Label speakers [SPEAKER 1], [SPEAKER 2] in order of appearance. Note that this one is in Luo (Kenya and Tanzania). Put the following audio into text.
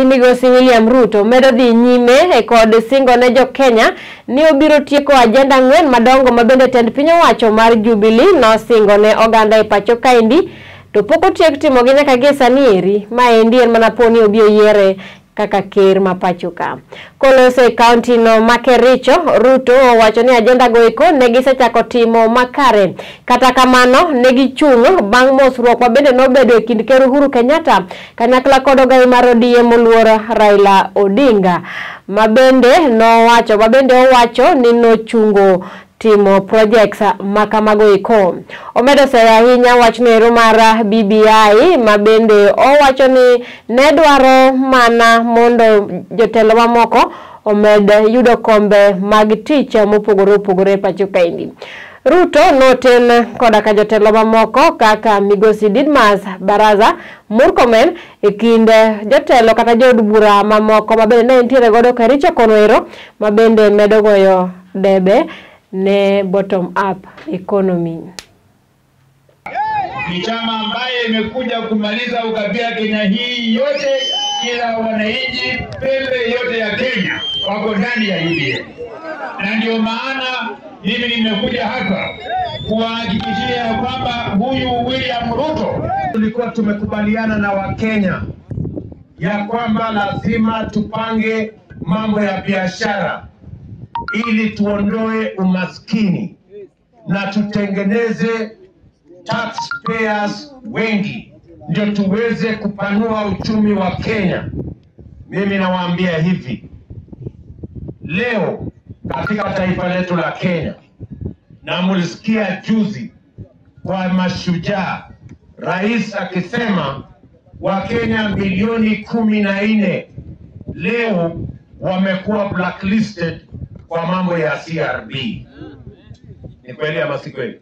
[SPEAKER 1] Migosi William Ruto medo dhi nyime kod singo ne jo Kenya ni obiro tieko ajenda 4 madongo ma bende tend piny owacho mar Jubilee nosingo ne oganda e pacho kaendi to pok otiek timogi nyaka gie sani eri. Maendi en mana poni obi oyiere kaka ker ma pacho ka. Koloso e kaunti no ma Kericho, Ruto owacho ni ajenda go eko ne gisechako timo makare. Kata kamano ne gichung' bang' mosruok ma bende nobedo e kind Ker Uhuru Kenyatta kanyakla kod ogai mar ODM moluor Raila Odinga, ma bende nowacho ma bende owacho ni nochungo timo projects makamago eko. Omedo seyo ahinya wachno ero mar BBI ma bende owacho ni ne dwaro mana mondo jotelo mamoko omed yudo kombe mag tich mopogore opogore e pacho kaendi. Ruto noten koda ka jotelo mamoko kaka Migosi Didmas Baraza Murkomen e kind jotelo kata jood bura mamoko ma bende ne nitiere godo Kericho kono ero ma bende medo goyo debe ne bottom up economy.
[SPEAKER 2] Ni chama ambaye imekuja kumaliza ukabila Kenya hii yote. Kila wananchi pembe yote ya Kenya wako ndani ya UDA, na ndio maana mimi nimekuja hapa kuwahakikishia kwamba huyu William Ruto,
[SPEAKER 3] tulikuwa tumekubaliana na Wakenya ya kwamba lazima tupange mambo ya biashara ili tuondoe umaskini na tutengeneze taxpayers wengi ndio tuweze kupanua uchumi wa Kenya. Mimi nawaambia hivi, leo katika taifa letu la Kenya, na mlisikia juzi kwa mashujaa rais akisema Wakenya milioni 14 leo wamekuwa blacklisted kwa mambo ya CRB. Ni kweli ama si kweli?